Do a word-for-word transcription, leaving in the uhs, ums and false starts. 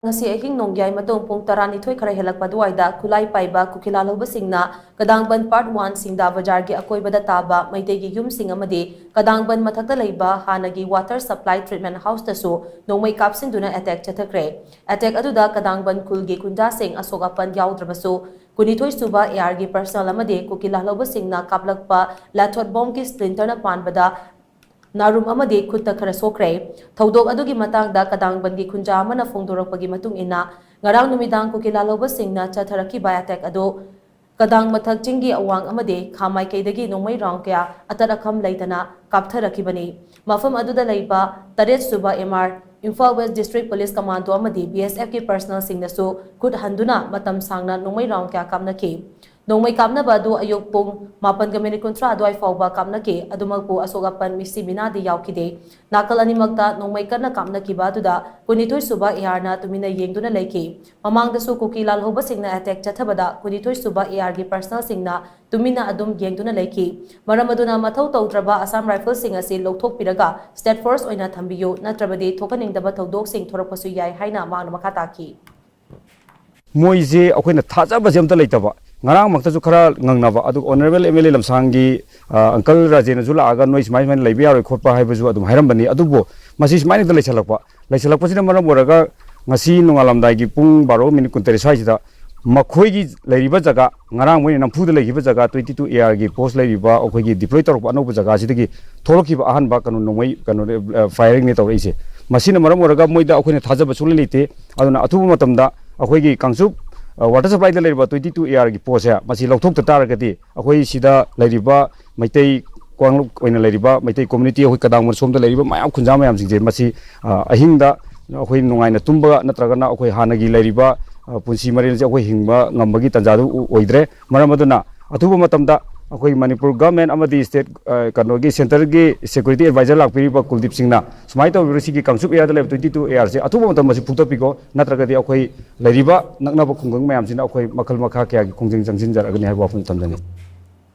ꯉꯁꯤ ꯑꯍꯤꯡ ꯅꯣꯡꯌꯥꯏ ꯃꯇꯨꯡ ꯄꯨꯡ ꯇꯔꯥꯅꯤꯊꯣꯏ ꯈꯔ ꯍꯦꯜꯂꯛꯄ ꯑꯗꯨꯋꯥꯏꯗ ꯈꯨꯠꯂꯥꯏ ꯄꯥꯏꯕ ꯀꯨꯀꯤ ꯂꯥꯜꯍꯧꯕꯁꯤꯡꯅ ꯀꯗꯥꯡꯕꯟ ꯄꯥꯔꯠ ꯋꯥꯟ ꯁꯤꯡꯗꯥ ꯕꯖꯥꯔꯒꯤ ꯑꯀꯣꯏꯕꯗ ꯇꯥꯕ ꯃꯩꯇꯩꯒꯤ ꯌꯨꯝꯁꯤꯡ ꯑꯃꯗꯤ ꯀꯗꯥꯡꯕꯟ ꯃꯊꯛꯇ ꯂꯩꯕ ꯍꯥꯟꯅꯒꯤ water supply treatment house ꯇꯁꯨ ꯅꯣꯡꯃꯩ ꯀꯥꯞꯁꯤꯟꯗꯨꯅ ꯑꯦꯇꯦꯛ ꯆꯠꯊꯈ꯭ꯔꯦ꯫ ꯑꯦꯇꯦꯛ ꯑꯗꯨꯗ ꯀꯗꯥꯡꯕꯟ ꯈꯨꯜꯒꯤ ꯈꯨꯟꯖꯥꯁꯤꯡ ꯑꯁꯣꯛ ꯑꯄꯟ ꯌꯥꯎꯗ꯭ꯔꯕꯁꯨ, ꯀꯨꯟꯅꯤꯊꯣꯏ ꯁꯨꯕ ꯑꯦ ꯑꯥꯔꯒꯤ personnel ꯑꯃꯗꯤ ꯀꯨꯀꯤ ꯂꯥꯜꯍꯧꯕꯁꯤꯡꯅ ꯀꯥꯞꯂꯛꯄ ꯂꯥꯊꯣꯠ ꯕꯣꯝꯒꯤ splinter ꯅ ꯄꯥꯟꯕꯗ ꯅꯥꯔꯨꯝ ꯑꯃꯗꯤ ꯈꯨꯠꯇ ꯈꯔ ꯁꯣꯛꯈ꯭ꯔꯦ꯫ ꯊꯧꯗꯣꯛ ꯑꯗꯨꯒꯤ ꯃꯇꯥꯡꯗ ꯀꯗꯥꯡꯕꯟꯒꯤ ꯈꯨꯟꯖꯥ ꯑꯃꯅ ꯐꯣꯡꯗꯣꯔꯛꯄꯒꯤ ꯃꯇꯨꯡ ꯏꯟꯅ, ꯉꯔꯥꯡ ꯅꯨꯃꯤꯗꯥꯡ ꯀꯨꯀꯤ ꯂꯥꯜꯍꯧꯕꯁꯤꯡꯅ ꯆꯠꯊꯔꯛꯈꯤꯕ ꯑꯦꯇꯦꯛ ꯑꯗꯨ ꯀꯗꯥꯡ ꯃꯊꯛ ꯆꯤꯡꯒꯤ ꯑꯋꯥꯡ ꯑꯃꯗꯤ ꯈꯥ ꯃꯥꯏꯀꯩꯗꯒꯤ ꯅꯣꯡꯃꯩ ꯔꯥꯎꯟ ꯀꯌꯥ ꯑꯇꯠ ꯑꯈꯝ ꯂꯩꯇꯅ ꯀꯥꯞꯊꯔꯛꯈꯤꯕꯅꯤ꯫ ꯃꯐꯝ ꯑꯗꯨꯗ ꯂꯩꯕ ꯇꯔꯦꯠ ꯁꯨꯕ M R, Imphal west district police commando ꯑꯃꯗꯤ ꯕꯤ ꯑꯦꯁ ꯑꯦꯐꯀꯤ personnel ꯁꯤꯡꯅꯁꯨ ꯈꯨꯠ ꯍꯟꯗꯨꯅ ꯃꯇꯝ ꯁꯥꯡꯅ ꯅꯣꯡꯃꯩ ꯔꯥꯎꯟ ꯀꯌꯥ ꯀꯥꯞꯅꯈꯤ꯫ ꯅꯣꯡꯃꯩ ꯀꯥꯞꯅꯕ ꯑꯗꯨ ꯑꯌꯨꯛ ꯄꯨꯡ ꯃꯥꯄꯟꯒ ꯃꯤꯅꯤꯠ ꯀꯨꯟꯊ꯭ꯔꯥ ꯑꯗꯨꯋꯥꯏ ꯐꯥꯎꯕ ꯀꯥꯞꯅꯈꯤ꯫ ꯑꯗꯨꯃꯛꯄꯨ ꯑꯁꯣꯛ ꯑꯄꯟ ꯃꯤꯁꯤ ꯃꯤꯅꯥꯗꯤ ꯌꯥꯎꯈꯤꯗꯦ꯫ ꯅꯥꯀꯜ ꯑꯅꯤꯃꯛꯇ ꯅꯣꯡꯃꯩ ꯀꯟꯅ ꯀꯥꯞꯅꯈꯤꯕ ꯑꯗꯨꯗ ꯀꯨꯟꯅꯤꯊꯣꯏ ꯁꯨꯕ ꯑꯦ ꯑꯥꯔꯅ ꯇꯨꯃꯤꯟꯅ ꯌꯦꯡꯗꯨꯅ ꯂꯩꯈꯤ꯫ ꯃꯃꯥꯡꯗꯁꯨ ꯀꯨꯀꯤ ꯂꯥꯜꯍꯧꯕꯁꯤꯡꯅ ꯑꯦꯇꯦꯛ ꯆꯠꯊꯕꯗ ꯀꯨꯟꯅꯤꯊꯣꯏ ꯁꯨꯕ ꯑꯦ ꯑꯥꯔꯒꯤ personnel ꯁꯤꯡꯅ ꯇꯨꯃꯤꯟꯅ ꯑꯗꯨꯝ ꯌꯦꯡꯗꯨꯅ ꯂꯩꯈꯤ꯫ ꯃꯔꯝ ꯑꯗꯨꯅ ꯃꯊꯧ ꯇꯧꯗ꯭ꯔꯕ ꯑꯁꯥꯝ ꯔꯥꯏꯐꯜꯁꯤꯡ ꯑꯁꯤ ꯂꯧꯊꯣꯛꯄꯤꯔꯒ state force ꯑꯣꯏꯅ ꯊꯝꯕꯤꯌꯨ, ꯅꯠꯇ꯭ꯔꯕꯗꯤ ꯊꯣꯛꯍꯟꯅꯤꯡꯗꯕ ꯊꯧꯗꯣꯛꯁꯤꯡ ꯊꯣꯔꯛꯄꯁꯨ ꯌꯥꯏ ꯍꯥꯏꯅ ꯃꯍꯥꯛꯅ ꯃꯈꯥ ꯇꯥꯈꯤ꯫ ꯃꯣꯏꯁꯦ ꯑꯩꯈꯣꯏꯅ ꯊꯥꯖꯕꯁꯦ ꯑꯝꯇ ꯂꯩꯇꯕ꯫ ꯉꯔꯥꯡꯃꯛꯇꯁꯨ ꯈꯔ ꯉꯪꯅꯕ, ꯑꯗꯨꯒ ꯑꯣꯅꯔꯦꯕꯜ ꯑꯦꯝ ꯑꯦꯜ ꯑꯦ ꯂꯝꯁꯥꯡꯒꯤ ꯑ, ꯑꯪꯀꯜ ꯔꯥꯖꯦꯟꯅꯁꯨ ꯂꯥꯛꯑꯒ ꯅꯣꯏ ꯁꯨꯃꯥꯏ ꯁꯨꯃꯥꯏꯅ ꯂꯩꯕ ꯌꯥꯔꯣꯏ ꯈꯣꯠꯄ ꯍꯥꯏꯕꯁꯨ ꯑꯗꯨꯝ ꯍꯥꯏꯔꯝꯕꯅꯤ꯫ ꯑꯗꯨꯕꯨ ꯃꯁꯤ ꯁꯨꯃꯥꯏꯅ ꯍꯦꯛꯇ ꯂꯩꯁꯜꯂꯛꯄ, ꯂꯩꯁꯜꯂꯛꯄꯁꯤꯅ ꯃꯔꯝ ꯑꯣꯏꯔꯒ ꯉꯁꯤ ꯅꯣꯡꯉꯥꯜꯂꯝꯗꯥꯏꯒꯤ ꯄꯨꯡ ꯕꯥꯔꯣ ꯃꯤꯅꯤꯠ ꯀꯨꯟꯇꯔꯦꯠ ꯁ꯭ꯋꯥꯏꯁꯤꯗ ꯃꯈꯣꯏꯒꯤ ꯂꯩꯔꯤꯕ ꯖꯒꯥ, ꯉꯔꯥꯡ ꯃꯣꯏꯅ ꯅꯝꯐꯨꯗ ꯂꯩꯈꯤꯕ ꯖꯒꯥ, twenty two A R ꯒꯤ post ꯂꯩꯔꯤꯕ ꯑꯩꯈꯣꯏꯒꯤ deploy ꯇꯧꯔꯛꯄ ꯑꯅꯧꯕ ꯖꯒꯥꯁꯤꯗꯒꯤ ꯊꯣꯛꯂꯛꯈꯤꯕ ꯑꯍꯥꯟꯕ ꯀꯩꯅꯣ ꯅꯣꯡꯃꯩ ꯀꯩꯅꯣ, ꯑ, firing ꯅꯦ ꯇꯧꯔꯛꯏꯁꯦ꯫ ꯃꯁꯤꯅ ꯃꯔꯝ ꯑꯣꯏꯔꯒ ꯃꯣꯏꯗ ꯑꯩꯈꯣꯏꯅ ꯊꯥꯖꯕ ꯁꯨꯡꯂꯩ ꯂꯩꯇꯦ꯫ ꯑꯗꯨꯅ ꯑꯊꯨꯕ ꯃꯇꯝꯗ ꯑꯩꯈꯣꯏꯒꯤ ꯀꯥꯡꯆꯨꯞ, ꯑ, water supply ꯗ ꯂꯩꯔꯤꯕ twenty two A R ꯒꯤ post ꯁꯦ ꯃꯁꯤ ꯂꯧꯊꯣꯛꯇ ꯇꯥꯔꯒꯗꯤ ꯑꯩꯈꯣꯏ ꯁꯤꯗ ꯂꯩꯔꯤꯕ ꯃꯩꯇꯩ ꯀꯥꯡꯂꯨꯞ ꯑꯣꯏꯅ ꯂꯩꯔꯤꯕ ꯃꯩꯇꯩ community, ꯑꯩꯈꯣꯏ ꯀꯗꯥꯡꯕꯟ ꯁꯣꯝꯗ ꯂꯩꯔꯤꯕ ꯃꯌꯥꯝ ꯈꯨꯟꯖꯥ ꯃꯌꯥꯝꯁꯤꯡꯁꯦ ꯃꯁꯤ, ꯑ, ꯑꯍꯤꯡꯗ ꯑꯩꯈꯣꯏ ꯅꯨꯡꯉꯥꯏꯅ ꯇꯨꯝꯕ ꯅꯠꯇ꯭ꯔꯒꯅ ꯑꯩꯈꯣꯏ ꯍꯥꯟꯅꯒꯤ ꯂꯩꯔꯤꯕ, ꯑ, ꯄꯨꯟꯁꯤ ꯃꯔꯦꯜꯁꯦ ꯑꯩꯈꯣꯏ ꯍꯤꯡꯕ ꯉꯝꯕꯒꯤ ꯇꯥꯟꯖꯥꯗꯨ ꯑꯣꯏꯗ꯭ꯔꯦ꯫ ꯃꯔꯝ ꯑꯗꯨꯅ ꯑꯊꯨꯕ ꯃꯇꯝꯗ ꯑꯩꯈꯣꯏ ꯃꯅꯤꯄꯨꯔ government ꯑꯃꯗꯤ state, ꯑ, ꯀꯩꯅꯣꯒꯤ centre ꯒꯤ security adviser ꯂꯥꯛꯄꯤꯔꯤꯕ ꯀꯨꯜꯗꯤꯞ ꯁꯤꯡꯅ ꯁꯨꯃꯥꯏꯅ ꯇꯧꯕꯤꯔꯣ, ꯁꯤꯒꯤ ꯀꯥꯡꯆꯨꯞ area ꯗ ꯂꯩꯕ twenty two A R ꯁꯦ ꯑꯊꯨꯕ ꯃꯇꯝꯗ ꯃꯁꯤ ꯐꯨꯛꯇꯠꯄꯤꯈꯣ, ꯅꯠꯇ꯭ꯔꯒꯗꯤ ꯑꯩꯈꯣꯏ ꯂꯩꯔꯤꯕ ꯅꯛꯅꯕ ꯈꯨꯡꯒꯪ ꯃꯌꯥꯝꯁꯤꯅ ꯑꯩꯈꯣꯏ ꯃꯈꯜ ꯃꯈꯥ ꯀꯌꯥꯒꯤ ꯈꯣꯡꯖꯪ ꯆꯪꯁꯤꯟꯖꯔꯛꯀꯅꯤ ꯍꯥꯏꯕ ꯋꯥꯐꯝ ꯊꯝꯖꯅꯤꯡꯏ꯫